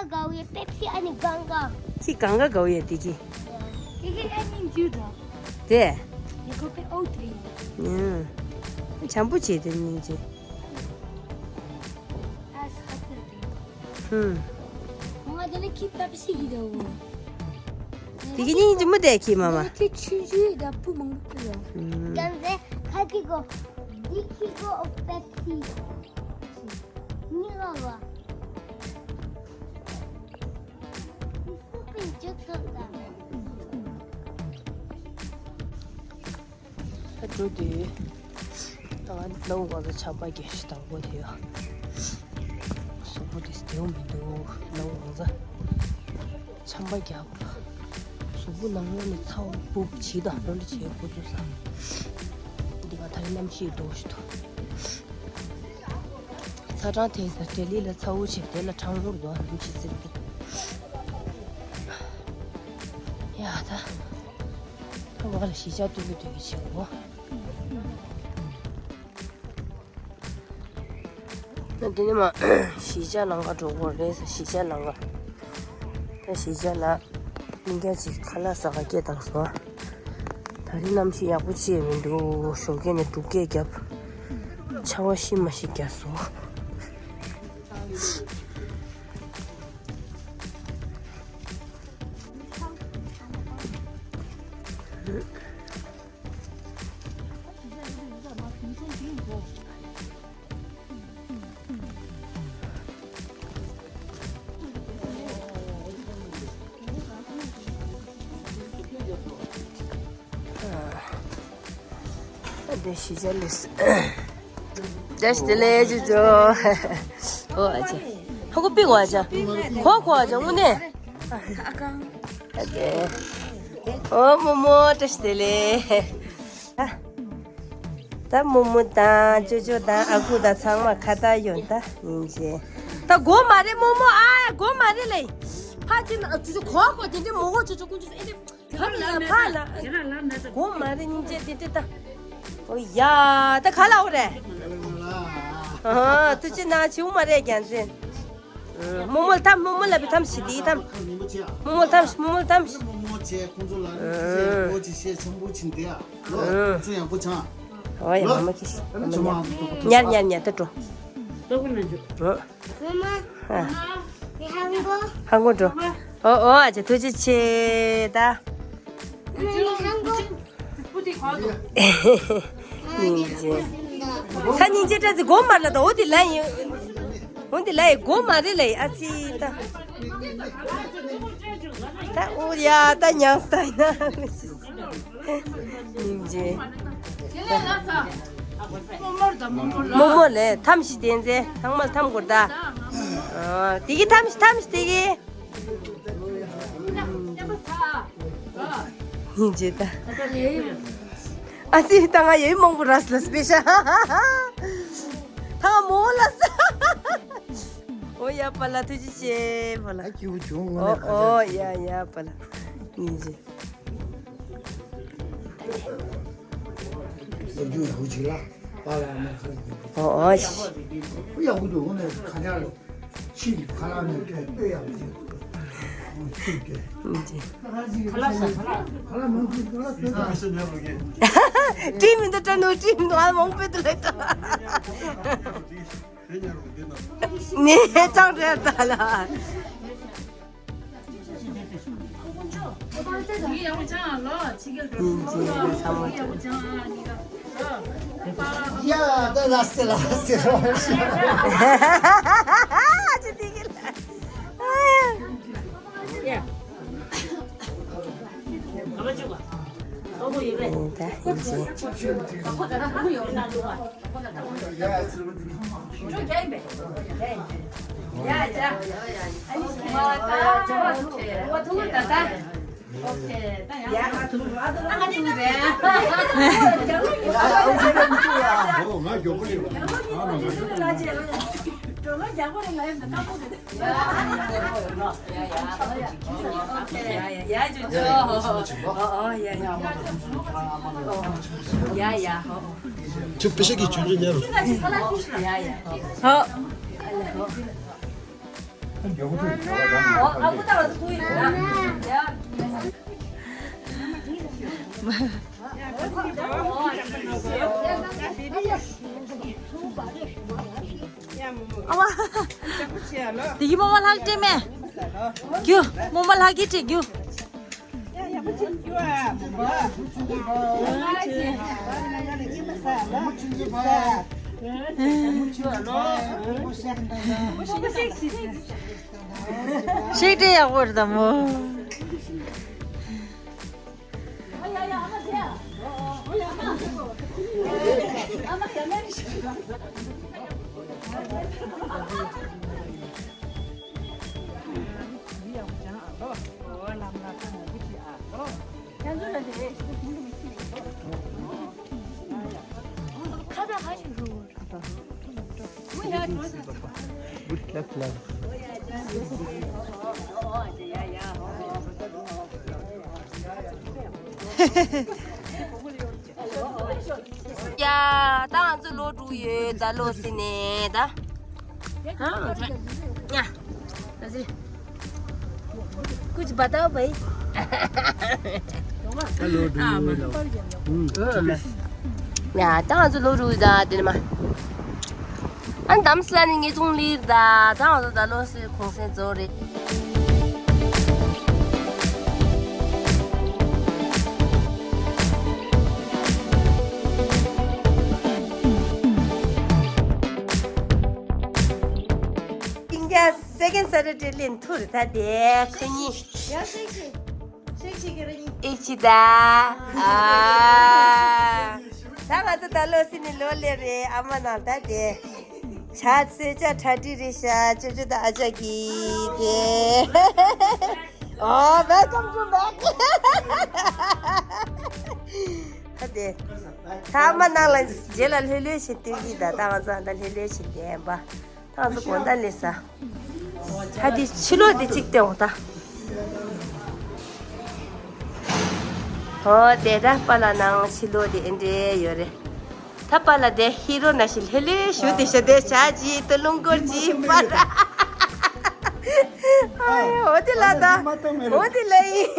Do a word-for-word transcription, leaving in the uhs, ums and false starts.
དགའ་བའི་པེབ་སི་ཨ་ནི་གང་ག་ཁྱི་གང་ག་དགའ་བའི་དེ་གི་དེ་གི་ཨ་ནི་འཇུ་དང་དེ་ཡི་གོ་པེ་ཨོ་ཏི་ཡང་བྱམས་པོ་བྱེད་དེ་སྙིང་རྗེ། ཨ་ས་ཏི་ཧུམ། ང་དེ་ནི་ཁྱི་པེབ་སི་གི་དོ། དེ་གི་སྙིང་རྗེ་མོ་དེ་ཁྱི་མ་མ། ཁྱི་ཆུང་ཆུང་ད་བུ་མང་པོ་ཡོད། ཀྱང་ཟེ་ཁ་ཅིག་གོ་འདི་ཁྱི་གོ་ཨོ་པེབ་སི། ཉི་ལ་བ། ཨ་འགྲོ་དུས། ད་ང་ནང་གང་ཚ་ཆམ་པ་རྒྱག་ཤི་དང་པོ་དེ་ཡོད། གཟུགས་པོ་དེ་སྡེའུ་མི་འདུག་ནང་གང་ཚ་ཆམ་པ་རྒྱག་གཟུགས་པོ་ནང་ལོགས་ནས་ཚ་བོ་སྦུབ་བྱི་དང་ལོ་ལི་བྱེད་ཁོ་ཚོ་ས། འདི་ག་ད་རེས་གནམ་གཤིས་འདུག་ཤི་འདུག་ཚ་གྲང་ཐེངས་ས་ལྡི་ལི་ལ་ཚ་བོ་བྱེད་དེ་ལ་གྲང་མོར་འདུག་གནམ་གཤིས་ཟེར་གི་ཡ་ད། ད་བ་ལ་གཞིས་ཆགས་སྟོད་ཀྱི་སྟོད་ཀྱི་བྱེད་གོ་ན་དེ་ནི་མ་གཞིས་ཆགས་ལང་ཀ་འགྲོ་གོ་རེད་ས་གཞིས་ཆགས་ལང་ཀ་ད་གཞིས་ཆགས་ལ་མི་འགའ་ཅིག་ཁ་ལག་ཟ་ག་སྐད་བཏང་སོང་། ད་རིང་གནམ་གཤིས་ཡག་པོ་ཅི་ཡང་མི་འདུག་ཞོགས་ཀས་ནས་འབྲུག་སྐད་བརྒྱབ། ཆར་པ་ཤི་མ་ཤི་བརྒྱབ་སོང་། ཨ་དེ་ཤི་ཅ་ལེས། བཀྲ་ཤིས་བདེ་ལེགས་ཅོ་ཅོ། ཨོ་ཨ་ཅེ། ཧ་གོ་པི་གོ་ཨ་ཅེ། གོ་གོ་ཨ་ཅེ་དངོས་གནས། ཨ་དེ། ཨོ་རྨོ་མོ་བཀྲ་ཤིས་བདེ་ལེགས། ད་རྨོ་མོ་དང་ཅོ་ཅོ་དང་ཨ་ཁུ་དང་ཚང་མ་ཁ་བཏགས་ཡོང་ད་སྙིང་རྗེ། ད་སྒོ་མ་རེད་རྨོ་མོ་ཨ་སྒོ་མ་རེད་ལེ། ཕ་ཅི་ན་ཅོ་ཅོ་གོ་གོ་དེ་འདྲའི་མོ་གོ་ཅོ་ཅོ་ཀུན་ཅོ་ཨེ་འདྲ་ག་ལ་ཕ་ལ་སྒོ་མ་རེད་སྙིང་རྗེ་དེ་དེ་ད། ཨོ་ཡ་ད་ག་ལ་འོ་རེད། ཨ་ཐུགས་རྗེ་གནང་བྱིའུ་མ་རེད་རྒྱལ་མཚན། རྨོ་མོ་ལ་ཐམ་རྨོ་མོ་ལ་བི་ཐམ་ཞི་དེའི་ཐམ། རྨོ་མོ་ལ་ཐམ་ཞི་རྨོ་མོ་ལ་ཐམ་ཞི། རྨོ་མོ་ཆེ་ཁོང་ཚོ་ལ་ཨ་ཅི་ཤེས་ཆེན་པོ་ཕྱིན་ཏེ་ཨ་ལོ་ཨ་ཚུ་ཡང་པོ་ཆང་། ཨོ་ཡ་ལོ་མ་མ་ཁྱི་ཨ་ནི་ཆུ་མ་ཉར་ཉར་ཉར་ད་འགྲོ། ལྟོ་གོ་ན་འཇུ། ཨ། རྨོ་མོ། ཨ། ཧང་གོ་འགྲོ། ཨོ་ཨོ་ཨ་ཅེ་ཐུགས་རྗེ་ཆེ་ད། སྙིང་རྗེ། ཁ་སྙིང་རྗེ་སྤྲད་ཚེ་སྒོ་མར་ལ་ད་འོ་དེ་ལ་ཡིན། འོ་དེ་ལ་ཡིན་སྒོ་མ་རེད་ལ་ཡིན་ཨ་ཙི་ད། ད་འོ་ཡ་ད་མྱངས་ད་ཡིན་ན། སྙིང་རྗེ། རྨོ་མོ་ལས་ཐམ་ཞིག་བསྟན་ཚེ་ཚང་མ་ལ་ཐམ་དགོས་ད། དེ་གི་ཐམ་ཞིག་ཐམ་ཞིག་དེ་གི། སྙིང་རྗེ་ད། ཨ་ཙི་ད་ང་ཡོད་མང་པོ་ར་སི་ལ་སི་པེ་ཤ། ད་ང་མོ་ལ་ས། ཨོ་ཡ་པ་ལ་ཐུགས་རྗེ་ཆེ་པ་ལ། ཨ་ཁྱེའུ་ཆུང་ངོ་ཨོ་ནས་ཨོ་ཡ་ཡ་པ་ལ། སྙིང་རྗེ། སེམས་ཆུང་ཡག་པོ་བྱེད་ལ། པཱ་ལགས་ཨ་མ་ཁ་ལ་ཉན་པོ། ཨོ་ཨོ། ཁོ་ཡག་པོ་འདུག་ཁོ་ནས་ཁ་ཆག་ལ་ཕྱི་གི་ཁ་ལག་ནས་སྤྲད་སྤོས་ཡག་པོ་བྱེད། ཁོ་ཆུ་སྤྲད། ཁ་ལག་ཟ་ཁ་ལག་ཁ་ལག་མང་པོ་ཁ་ལག་ཟ། བྲིས་མི་འདུག་སྤྲད་ནོ་བྲིས་མི་འདུག་ཨ་མང་པོ་འདུག་ལས་ད། ནས་ཅང་རེད་ད་ལ། ཡ་ད་ལ་སེ་ལ་སེ་རོ། ཅི་དེ་གི་ལ། ད་ཡིན་ཅི། ཁྱོད་པེ་ཤ་གི་ཆུང་ཆུང་ཉར་རོ། ཡ་ཡ། ཧོ། ཨ་ཁུ་ད་ལ་ཐུག་ཡིན་ན་ཡ། ཨ་མ། དེ་གི་རྨོ་མོ་ལྷག་སྤྲད་མེད། རྒྱུ། རྨོ་མོ་ལྷག་གི་སྤྲད་རྒྱུ། ཤིག་སྤྲད་ཡག་པོ་རེད་ད་མོ། ཡ། ད་ང་ཚོ་ལོག་འགྲོ་ཡོད་ད། ལོག་ཟིན་ནས་ད། ཡ། कुछ बताओ भाई। ཡ། ད་ང་ཚོ་ལོག་འགྲོ་ཡོད་ད། དེ་ནས་མ། ཨ་འདམ་སི་ལ་ནི་ངེད་ཚོང་ལིར་ད། ད་ང་ཚོ་ད་ལོག་སི་གུང་སེང་རྫོགས་རེད། ཨིན་ཀྱ་second Saturday ལེན་ཐུར་ད་དེ་ཁ་ཉིན། ཡ་ཤེག་ཤེག་ཤེག་ཤེག་གི་ར་ཉིན། ཨེ་ཆི་ད། ཨ། ད་ང་ཚོ་ད་ལོ་སི་ནི་ལོ་ལེ་རེད། ཨ་མ་ནང་ད་དེ། ཆ་ཚེ་ཆ་གྲ་སྒྲིག་རེད་ཤག་ཅོ་ཅོ་དང་ཨ་ཅག་གིས་དེ། ཨོ། Welcome to back. ད་དེ། ད་ཨ་མ་ནང་ལ་རྗེས་ལ་ལྷོད་ལྷོད་བྱེད་སྟོན་གྱི་ད། ད་ང་ཚོ་ཨ་ད་ལྷོད་ལྷོད་བྱེད་དེ་ཡིན་པ། ད་ང་ཚོ་དགོང་དག་ལས་ས། ད་དེ་ཕྱི་ལོགས་དེ་གཅིག་སྟོན་འོང་ད། ཨོ་དེ་ད་པཱ་ལགས་ནང་ཕྱི་ལོགས་དེ་ཨེ་འདྲས་ཡོད་རེད། ད་པཱ་ལགས་དེ་ཧི་རོ་ནང་བཞིན་ལྷོད་ལྷོད་བཞུགས་དེ་ཤ་དེ་ཇ་ཅིག་ཏུ་རླུང་འཁོར་ཅིག་པཱ་ལགས། ཨ་ཡ། འོ་དེ་ལ་ད། འོ་དེ་ལ་ཡིན།